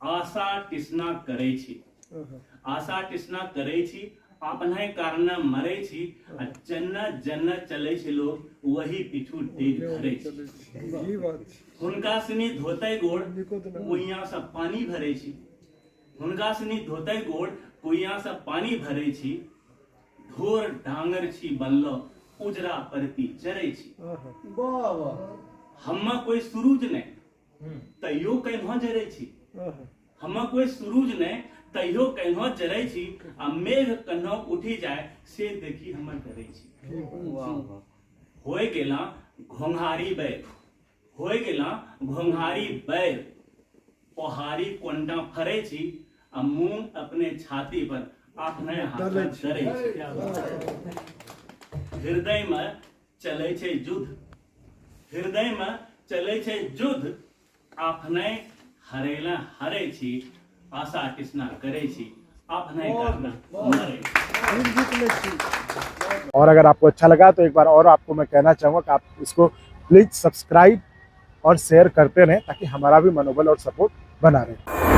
आशा तृष्णा करै छी, आशा तृष्णा करै छी, अपने कारण मरै छी, आ जन्ना जन्ना चलै छै लोग वही पीछू डेग धरै छी। ई बात छै। हुनका सनी धोतै गोड़ नीको तऽ नहि। कुइयां से पानी भरै छी, हुनका सनी धोतै गोड़ कुइयां से पानी भरै छी, ढोर डांगर छी बनलो उजरा परती चरै छी। वाह वाह। हम्मा कोई सुरूज नहि तैयो केन्हो जरै छी, हम्मा कोई सुरूज नहि तैयो केन्हो जरै छी, आ मेघ कन्हो उठी जाय से देखी हमर डरै छी। वाह वाह। होय गेला घोंघारी बैल, होय गेला घोंघारी बैल, पहाड़ी कोन्टा फरै छी, आ मूंग अपने छाती पर अपने हाथ डलै छी। डरै छी। हृदय में चलै छै युद्ध, हृदय में चलै छै युद्ध, अपने हरेला हरै छी, आशा तृष्णा करै छी, अपने कारण मरै छी। हम जीत लै छी। और अगर आपको अच्छा लगा तो एक बार और आपको मैं कहना चाहूँगा कि आप इसको प्लीज़ सब्सक्राइब और शेयर करते रहें ताकि हमारा भी मनोबल और सपोर्ट बना रहे।